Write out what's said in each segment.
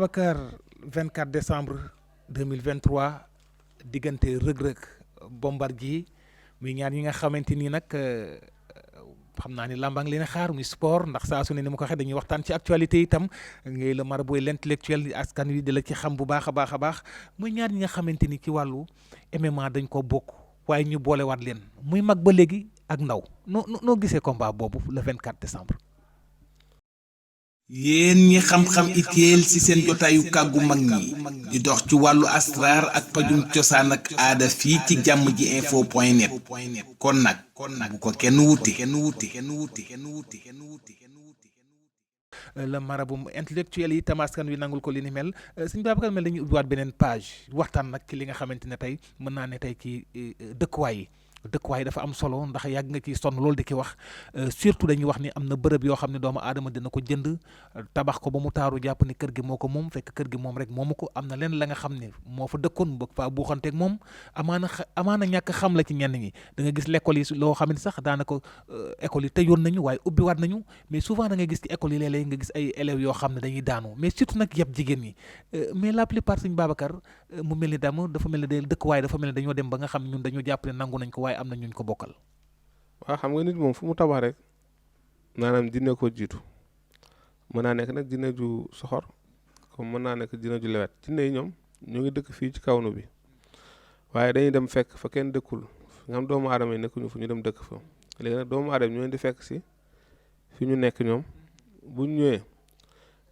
Babacar 24 décembre 2023 diggante rëg-rëg Bombardier muy ñaar ñi nga xamante ni nag xam naa ni làmbaa ngi leen a xaar muy sport ndax saa su ne ni ma ko waxee dañuy waxtaan ci actualité itam ngay le marabout l'intellectuel askan wi di la ci xam bu baax a baax a baax muy ñaar ñi nga xamante ni ci wàllu MMA dañ ko bokk waaye ñu boolewaat leen muy mag ba léegi ak ndaw noo gisee combat boobu le 24 décembre. yéen ñi xam-xam itéel ci seen jotaayu kàggu mag ñi di dox ci wàllu asraar ak pajum cosaan ak aada fii ci jàmm ji info point net kon nag bu ko kenn wuti le marabout intellectuel yi tamaskan wi nangul ko li ni mel sëñ Babacar mel dañuy ubbiwaat beneen page waxtaan nag ci li nga xamante ne tey mën naa ne tey ci dëkkuwaay yi dëkkuwaay dafa am solo ndax yàgg nga ciy sonn loolu di ki wax surtout dañuy wax ni am na bërëb yoo xam ne doomu aadama dina ko jënd tabax ko ba mu taaru jàpp ni kër gi moo ko moom fekk kër gi moom rek moomu ko am na leen la nga xam ne moo fa dëkkoon mu bëgg faa buuxanteeg moom amaana ñàkk xam la ci ñenn ñi da nga gis l'école yi loo xam ne sax daanaka école yi tëjoon nañu waaye ubbiwaat nañu mais souvent da nga gis ci école yi léeg-léeg nga gis ay élèves yoo xam ne dañuy daanu mais surtout nag yëpp jigéen ñi mais la plupart sëñ Babacar mu mel ni dafa mel ni dëkkuwaay dafa mel ni dañoo dem ba nga xam ne ñun dañoo jàpp ne nangu nañ ko waaye am na ñuñ ko bokkal. waaw xam nga nit moom fu mu tabax rek maanaam dina ko jiitu mën naa nekk nag dina ju soxor comme mën naa nekk dina ju lewet jinne yi ñoom ñu ngi dëkk fii ci kawnu bi waaye dañuy dem fekk fa kenn dëkkul nga xam doomu aadama yi nekkuñu fu ñu dem dëkk fa léegi nag doomu aadama ñu leen di fekk si fi ñu nekk ñoom buñ ñëwee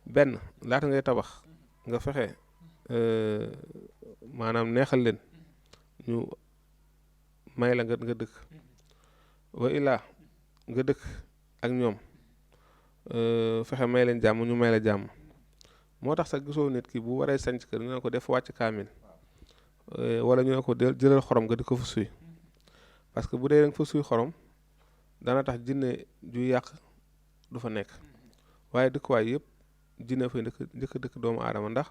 benn laata ngay tabax nga fexe maanaam neexal leen ñu may la nga dëkk wa ilaa nga dëkk ak ñoom fexe may leen jàmm ñu may la jàmm moo tax sax gisoo nit ki bu waree sanc kër ñu ne ko def wàcc kaamil wala ñu ne ko jëlal xorom nga di ko fa suy parce que bu dee danga fa suy xorom dana tax jinne ju yàq du fa nekk waaye dëkkuwaay yëpp jinne fay njëkk dëkk doomu aadama ndax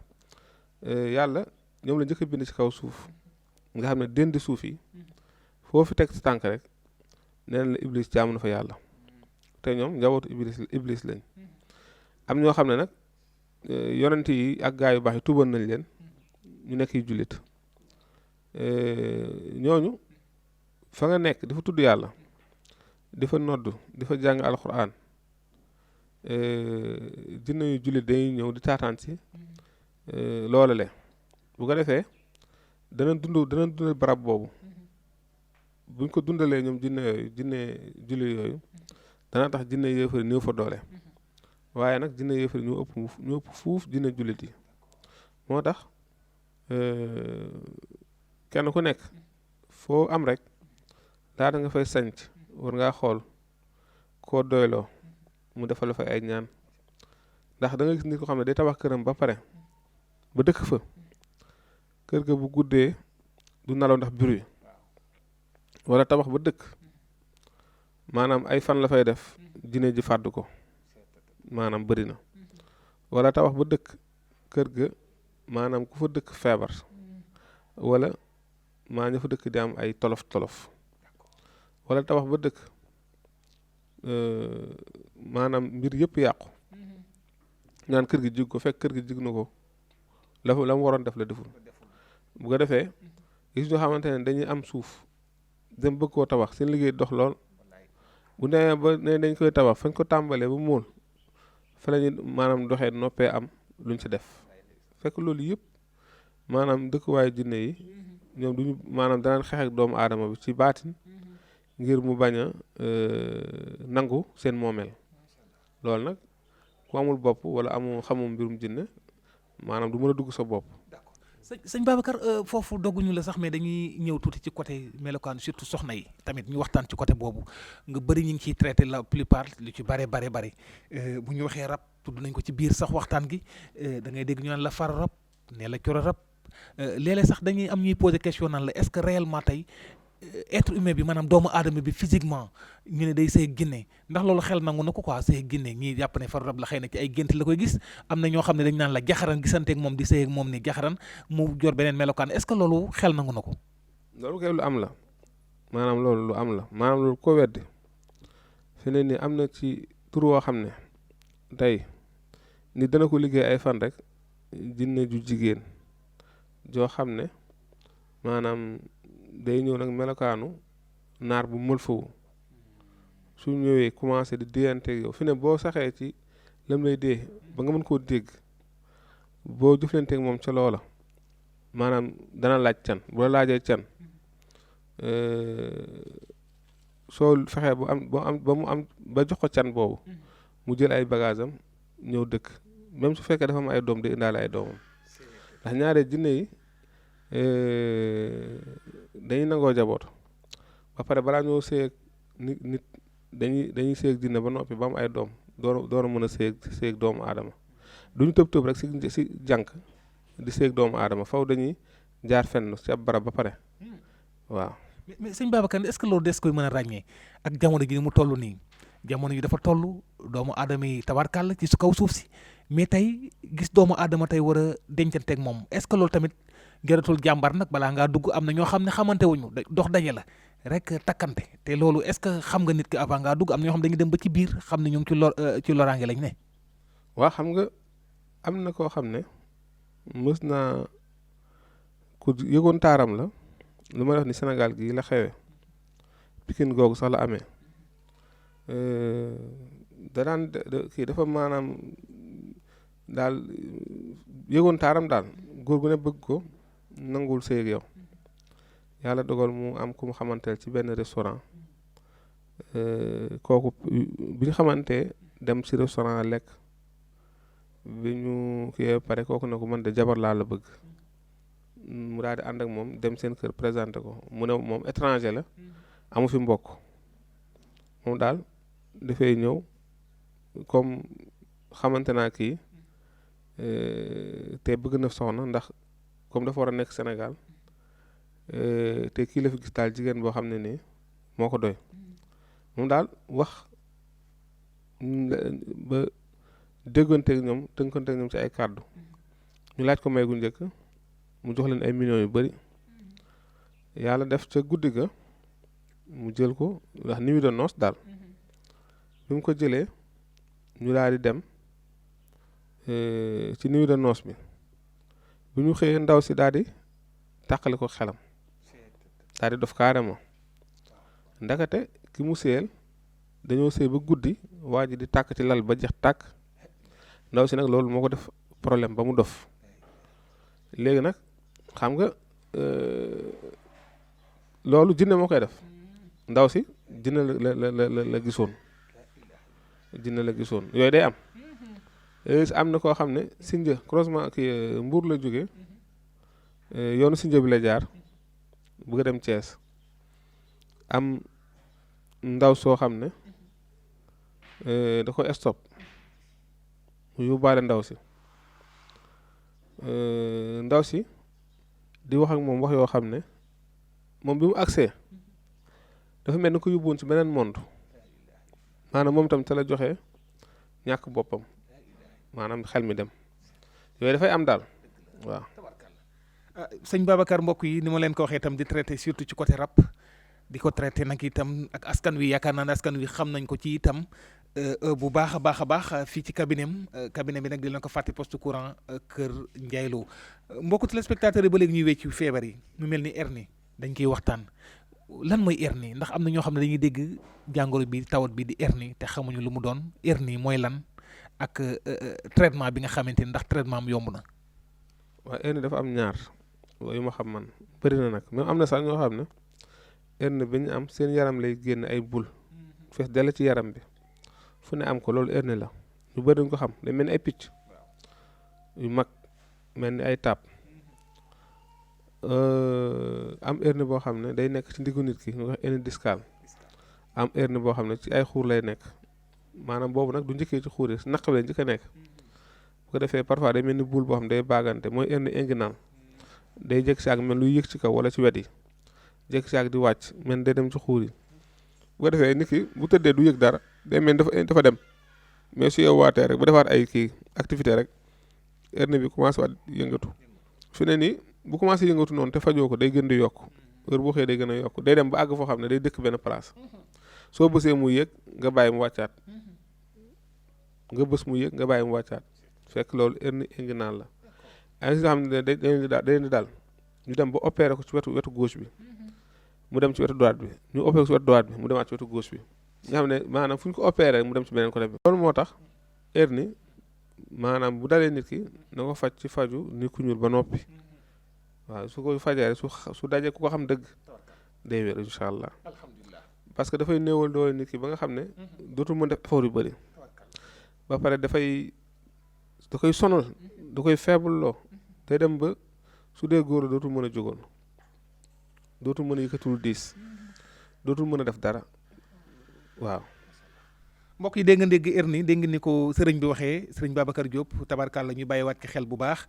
yàlla ñoom la njëkk a bind ci kaw suuf nga xam ne dend suuf yi foo fi teg ci tànk rek nee la iblis jaamu na fa yàlla te ñoom njabootu iblis lañ am ñoo xam ne nag yonent yi ak gaa yu baax yi tuubal nañ leen ñu nekk yi jullit ñooñu fa nga nekk di fa tudd yàlla di fa nodd di fa jàng alxuraan jinne yu jullit dañuy ñëw di taataan si loola le bu ko defee dana dundal barab boobu buñ ko dundalee ñoom jinne jullit yooyu dana tax jinne yéefari néew fa doole waaye nag jinne yéefari ñu ëpp fuuf jinne jullit yi moo tax kenn ku nekk foo am rek laata nga fay sanc war ngaa xool koo doyloo mu defal la fa ay ñaan ndax da nga gis nit ko xam ne day tabax këram ba pare ba dëkk fa kër ga bu guddee du nalaw ndax bruit wala tabax ba dëkk maanaam ay fan la fay def jinne ji fàdd ko maanaam bëri na wala tabax ba dëkk kër ga maanaam ku fa dëkk feebar wala maa ña fa dëkk di am ay tolof wala tabax ba dëkk maanaam mbir yëpp yàqu ñaan kër gi jig ko fekk kër gi jig na ko la mu waroon def la deful bu ko defee gis ñoo xamante ne dañuy am suuf dem bëgg koo tabax seen liggéey dox lool bu demee ba ne dañ koy tabax fañ ko tàmbalee ba móol fa la ñu maanaam doxee noppee am luñ ci def fekk loolu yëpp maanaam dëkkuwaayu jinne yi ñoom duñu maanaam danaan xeex ak doomu aadama bi ci baatin ngir mu bañ a nangu seen moomeel loolu nag ku amul bopp wala amoo xamul mbirum jinne maanaam du mën a dugg sa bopp. sëñ Babacar foofu dogguñu la sax mais dañuy ñëw tuuti ci côté melokaan surtout soxna yi tamit ñu waxtaan ci côté boobu nga bëri ñu ngi ciy traité la plupart lu ci bare bu ñu waxee rab tudd nañ ko ci biir sax waxtaan gi da ngay dégg ñu naan la far rab ne la coro rab léeg-léeg sax dañuy am ñuy poser question naan la est-ce que réellement tey être humain bi maanaam doomu aadama bi physiquement ñu ne day sëy ginne ndax loolu xel nangu na ko quoi sëy ginne ñii jàpp ne far rab la xëy na ci ay gént la koy gis am na ñoo xam ne dañ naan la jaxaran gisanteeg moom di sëy ak moom ni jaxaran mu jor beneen melokaan est-ce que loolu xel nangu na ko. loolu kay lu am la maanaam loolu lu am la maanaam loolu ko weddi fi ne ni am na ci tur woo xam ne tey nit dana ko liggéey ay fan rek jinne ju jigéen joo xam ne maanaam day ñëw nag melokaanu naar bu mël fawu su ñëwee commencé di déyanteeg yow fi ne boo saxee ci lam lay dee ba nga mën koo dégg boo jëflanteeg moom ca loola maanaam dana laaj can bu la laajee can soo fexee ba mu am ba jox ko can boobu mu jël ay bagage am ñëw dëkk même su fekkee dafa am ay doom di indaale ay doomam ndax ñaare jinne yi dañuy nangoo jaboot ba pare balaa ñoo seeg nit dañuy seeg jinne ba noppi ba am ay doom door a mën a seeg doomu aadama duñu tëb rek si jànk di seeg doomu aadama faw dañuy jaar fenn ci ab barab ba pare waaw. mais sëñ Babacar est-ce que loolu des koy mën a ràññee ak jamono ji ni mu toll nii jamono ji dafa toll doomu aadama yi tabarkàlla ci su kaw suuf si mais tey gis doomu aadama tey war a dencanteeg moom est-ce que loolu tamit gëratul jàmbar nag balaa ngaa dugg am na ñoo xam ne xamante wuñu dox daje la rek takkante te loolu est-ce que xam nga nit ki avant ngaa dugg am na ñoo xam dañuy dem ba ci biir xam ne ñu ngi ci loraange lañ ne. waa xam nga am na koo xam ne mës naa ku yëgoon taaram la lu may wax ni Sénégal gii la xewe Pikine googu sax la amee da daan kii dafa maanaam daal yëgoon taaram daal góor gu ne bëgg ko nangul sëy ak yow yàlla dogal mu am ku mu xamanteel ci benn restaurant kooku bi ñu xamantee dem ci restaurant lekk bi ñu kii pare kooku ne ko man de jabar laa la bëgg mu daal di ànd ak moom dem seen kër présenté ko mu ne moom étranger la amu fi mbokk moom daal dafay ñëw comme xamante naa kii te bëgg na soxna ndax comme dafa war a nekk Sénégal te kii la fi gis daal jigéen boo xam ne nii moo ko doy moom daal wax ba dégganteeg ñoom tënkanteeg ñoom ci ay kàddu ñu laaj ko may gu njëkk mu jox leen ay millions yu bari yàlla def ca guddi ga mu jël ko ndax nuit de noces daal bi mu ko jëlee ñu daal di dem ci nuit de noces bi ñu xëyee ndaw si daal di tàqale ko xelam daal di dof carrément ndakate ki mu séyal dañoo séy ba guddi waa ji di tàkk ci lal ba jeex tàkk ndaw si nag loolu moo ko def problème ba mu dof léegi nag xam nga loolu jinne moo koy def ndaw si jinne la gisoon jinne la gisoon yooyu day am am na koo xam ne Sindia croisement ki Mbuur la jóge yoonu Sindia bi la jaar bëgg a dem Thiès am ndaw soo xam ne da ko stop mu yóbbaale ndaw si di wax ak moom wax yoo xam ne moom bi mu agsee dafa mel ni ko yóbbuwoon ci beneen monde maanaam moom tam te la joxe ñàkk boppam maanaam xel mi dem yooyu dafay am daal waaw. sëñ Babacar mbokk yi ni ma leen ko waxee itam di traité surtout ci côté rap di ko traité nag itam ak askan wi yaakaar naa ne askan wi xam nañ ko ci itam bu baax a baax fii ci cabinet bi nag di leen ko fàtte poste courant kër Ndiaye Lo mbokku téléspectateurs yi ba léegi ñuy wecc feebar yi mu mel ni hernie dañ koy waxtaan lan mooy hernie ndax am na ñoo xam ne dañuy dégg jàngoro bi tawat bi di hernie te xamuñu lu mu doon hernie mooy lan ak traitement bi nga xamante ni ndax traitement am yomb na. waaw hernie dafa am ñaar yu ma xam man bëri na nag même am na sax ñoo xam ne hernie bi ñu am seen yaram lay génn ay bul fees dell ci yaram bi fu ne am ko loolu hernie la ñu bëri dañ ko xam day mel ni ay picc yu mag mel ni ay taab am hernie boo xam ne day nekk ci ndiggu nit ki ñu wax hernie discale am hernie boo xam ne ci ay xuur lay nekk maanaam boobu nag du njëkkee ci xuur yi naq bi lay njëkk a nekk bu ko defee parfois day mel ni boule boo xam ne day baagante mooy hernie inguinale day jëkk si ak mel luy yëg ci kaw wala ci wet yi jëkk si ak di wàcc mel day dem ci xuur yi bu ko defee nit ki bu tëddee du yëg dara day mel dafa dem mais su yow waatee rek bu defaat ay kii activité rek hernie bi commencé waat yëngatu su ne nii bu commencé yëngatu noonu te fajoo ko day gën di yokk heure boo xëyee day gën a yokk day dem ba àgg foo xam ne day dëkk benn place soo bësee mu yëg nga bàyyi mu wàccaat nga bës mu yëg nga bàyyi mu wàccaat fekk loolu hernie inguinale la ay nga xam ne dañ di daal ñu dem ba opéré ko ci wetu gauche bi mu dem ci wetu droite bi ñu opéré ko ci wetu droite bi mu demaat ci wetu gauche bi nga xam ne maanaam fu ñu ko opéré mu dem ci beneen côté bi. loolu moo tax hernie maanaam bu dalee nit ki na ko faj ci faju nit ku ñuul ba noppi waaw su ko fajee rek su dajee ku ko xam dëgg day wér incha allah parce que dafay néewal doole nit ki ba nga xam ne dootul mën def effort yu bëri ba pare da koy sonal da koy faible loo day dem ba su dee góor dootul mën a jógoon dootul mën a yëkkatul diis dootul mën a def dara waaw. mbokk yi dégg nga dégg hernie dégg nga ni ko sëriñ bi waxee sëriñ Babacar Diop tabarkàlla ñu bàyyiwaat ci xel bu baax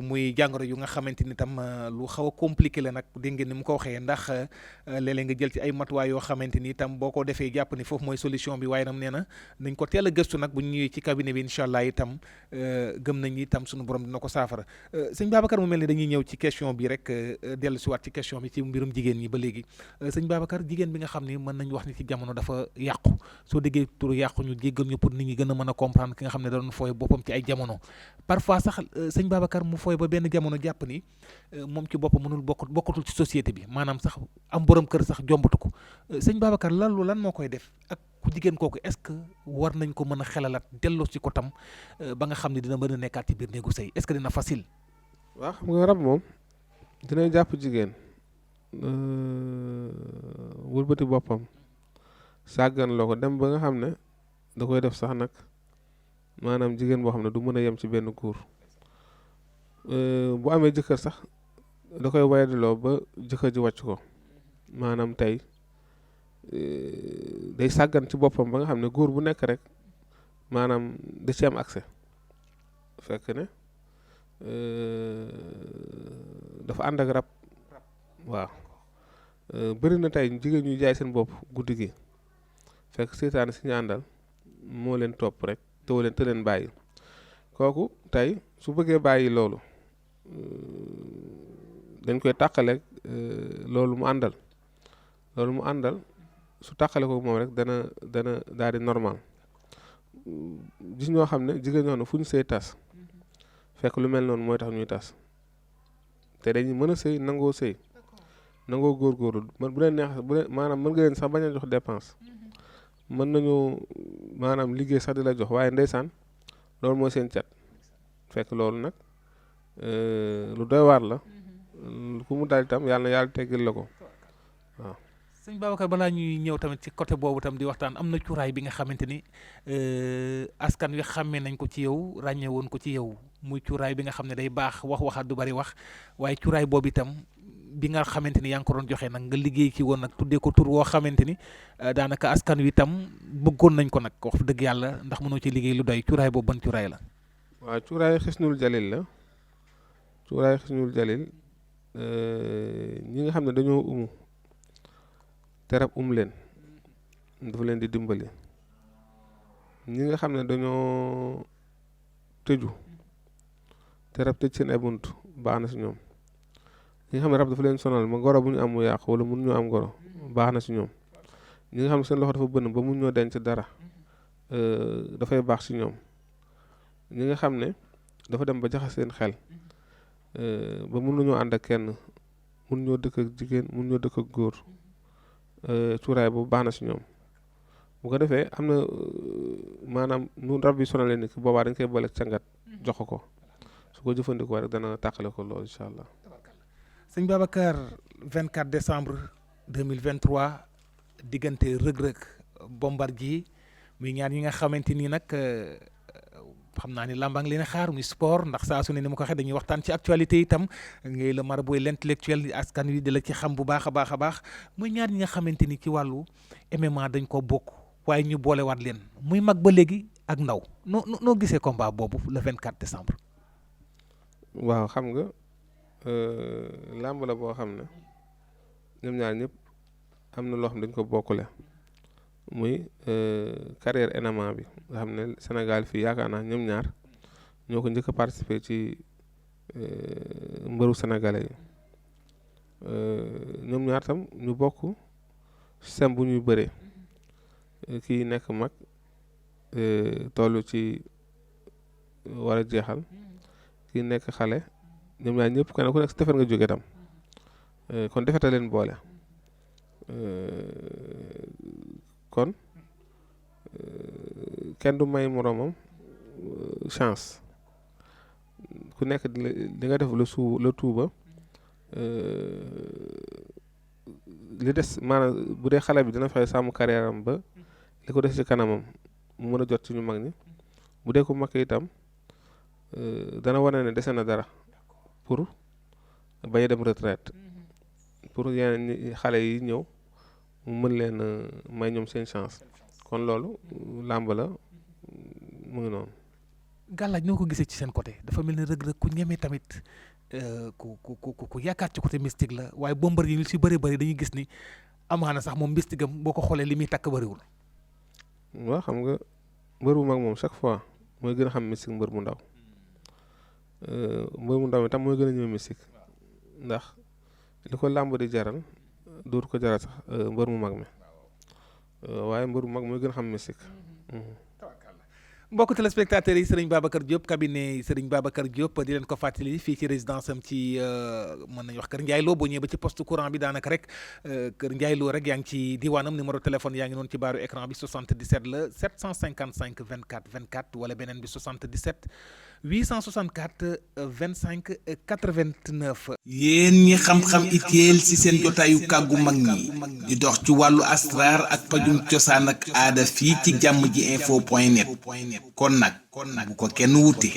muy jàngoro yu nga xamante ni tam lu xaw a compliqué la nag dégg ngeen ni mu ko waxee ndax léeg-léeg nga jël ci ay matuwaay yoo xamante ni tam boo ko defee jàpp ni foofu mooy solution bi waaye nam nee na nañ ko teel a gëstu nag bu ñu ñëwee ci cabinet bi incha allah itam gëm nañ itam suñu borom dina ko saafara sëñ Babacar mu mel ni dañuy ñëw ci question bi rek dellu si waat ci question bi ci mbirum jigéen ñi ba léegi sëñ Babacar jigéen bi nga xam ni mën nañ wax ni ci jamono dafa yàqu soo déggee tur yàqu ñu jéggal ñu pour nit ñi gën a mën a comprendre ki nga xam ne da doon fooy boppam ci ay jamono parfois sax sëñ Babacar mu fooy ba benn jamono jàpp ni moom ci boppam mënul bokkatul ci société bi maanaam sax am borom kër sax jombatu ko sëñ Babacar lan moo koy def ak ku jigéen kooku est-ce que war nañ ko mën a xelalaat delloo ci ko tam ba nga xam ne dina mën a nekkaat ci biir néegu sëy est-ce que dina facile. waaw xam nga rab moom dina jàpp jigéen wëlbati boppam sàggan loo ko dem ba nga xam ne da koy def sax nag maanaam jigéen boo xam ne du mën a yem ci benn góor bu amee jëkkër sax da koy wayadiloo ba jëkkër ji wàcc ko maanaam tey day sàggan ci boppam ba nga xam ne góor bu nekk rek maanaam da ci am accès fekk ne dafa ànd ak rab waaw bëri na tey jigéen ñuy jaay seen bopp guddi gi fekk seytaane si ñu àndal moo leen topp rek te leen bàyyi kooku tey su bëggee bàyyi loolu dañ koy tàqaleeg loolu mu àndal su tàqale ko moom rek dana daal di normal gis ñoo xam ne jigéen ñoo xam ne fu ñu sëy tas fekk lu mel noonu mooy tax ñuy tas te dañuy mën a sëy nangoo góorgóorlu bu leen neex maanaam mën nga leen sax bañ a jox dépense mën nañu maanaam liggéey sax di la jox waaye ndeysaan loolu mooy seen cat fekk loolu nag lu doy waar la ku mu daal itam yàlla teggil la ko waaw. sëñ Babacar balaa ñuy ñëw tamit ci côté boobu tam di waxtaan am na cuuraay bi nga xamante ni askan wi xàmmee nañ ko ci yow ràññee woon ko ci yow muy cuuraay bi nga xam ne day baax waxaat du bari wax waaye cuuraay boobu itam bi nga xamante ni yaa ngi ko doon joxe nag nga liggéey ki woon nag tuddee ko tur woo xamante ni daanaka askan wi itam bëggoon nañ ko nag wax dëgg yàlla ndax mënoo ci liggéey lu doy cuuraay boobu ban cuuraay la. waaw cuuraay xisnul jalil la cuuraay xisnul jalil ñi nga xam ne dañoo umu te rab leen dafa leen di dimbali ñi nga xam ne dañoo tëju te rab tëj seen ay bunt baax na si ñoom. ñi nga xam ne rab dafa leen sonal ma goro bu ñu am mu yàqu wala mun ñoo am goro baax na si ñoom ñi nga xam ne seen loxo dafa bënn ba mun ñoo denc dara dafay baax si ñoom ñi nga xam ne dafa dem ba jaxas seen xel ba mun nañoo ànd ak kenn mun ñoo dëkk ak jigéen mun ñoo dëkk ak góor cuuraay boobu baax na si ñoom bu ko defee am na maanaam nu rab yi sonalee nit ki boobaa dañ koy boole cangat jox ko su ko jëfandikoo rek dana tàqale ko loolu incha allah. sëñ Babacar 24 décembre 2023 diggante rëg-rëg Bombardier muy ñaar ñi nga xamante ni nag xam naa ni làmba ngi leen xaar muy sport ndax saa su ne ni ma ko waxee dañuy waxtaan ci actualité itam ngay le marabout l'intellectuel askan wi di la ci xam bu baax a baax muy ñaar ñi nga xamante ni ci wàllu MMA dañ ko bokk waaye ñu boolewaat leen muy mag ba léegi ak ndaw noo gisee combat boobu le 24 décembre. waaw xam nga. làmb la boo xam ne ñoom ñaar ñëpp am na loo xam ne dañ ko bokkule muy carrière MMA bi nga xam ne Sénégal fii yaakaar naa ñoom ñaar ñoo ko njëkk a participer ci mbëru sénégalais yi ñoom ñaar tam ñu bokk système bu ñuy bëree kii nekk mag toll ci war a jeexal kii nekk xale ñoom ñaar ñëpp kenn ku nekk si defar nga jóge tam kon defeta leen boole kon kenn du may moroomam chance ku nekk di nga def la tuuba li des maanaam bu dee xale bi dina fexe sàmm carrière am ba li ko des ci kanamam mu mën a jot ci ñu mag ñi bu dee ko mag itam dana wane ne dese na dara pour bañ a dem retraite pour yeneen xale yi ñëw mu mën leen may ñoom seen chance kon loolu làmb la mu ngi noonu. Gàllaaj noo ko gisee ci seen côté dafa mel ni Reug Reug ku ñeme tamit ku yaakaar ci côté mystique la waaye Bombardier yi ñu si bëri dañuy gis ni amaana sax moom mystique am boo ko xoolee li muy takk bëriwul. waaw xam nga mbër bu mag moom chaque fois mooy gën a xam mystique mbër mu ndaw mbër mu ndaw mi tam mooy gën a ñëw mystique ndax li ko làmb di jaral dootu ko jaral sax mbër mu mag mi waaye mbër mu mag mooy gën a xam mystique. mbokk téléspectateurs yi Serigne Babacar Diop cabinet Serigne Babacar Diop di leen ko fàttali fii ci résidence am ci mën nañu wax Kër Ndiaye Lo boo ñëwee ba ci poste courant bi daanaka rek Kër Ndiaye Lo rek yaa ngi ci diwaanam numéro téléphone yaa ngi noonu ci baaru écran bi 77 la 755 24 24 wala beneen bi 77 864 25 89. yéen ñi xam-xam itéel ci seen jotaayu kàggu mag ñi di dox ci wàllu asraar ak pajum cosaan ak aada fii ci jàmm ji info point net kon nag bu ko kenn wuti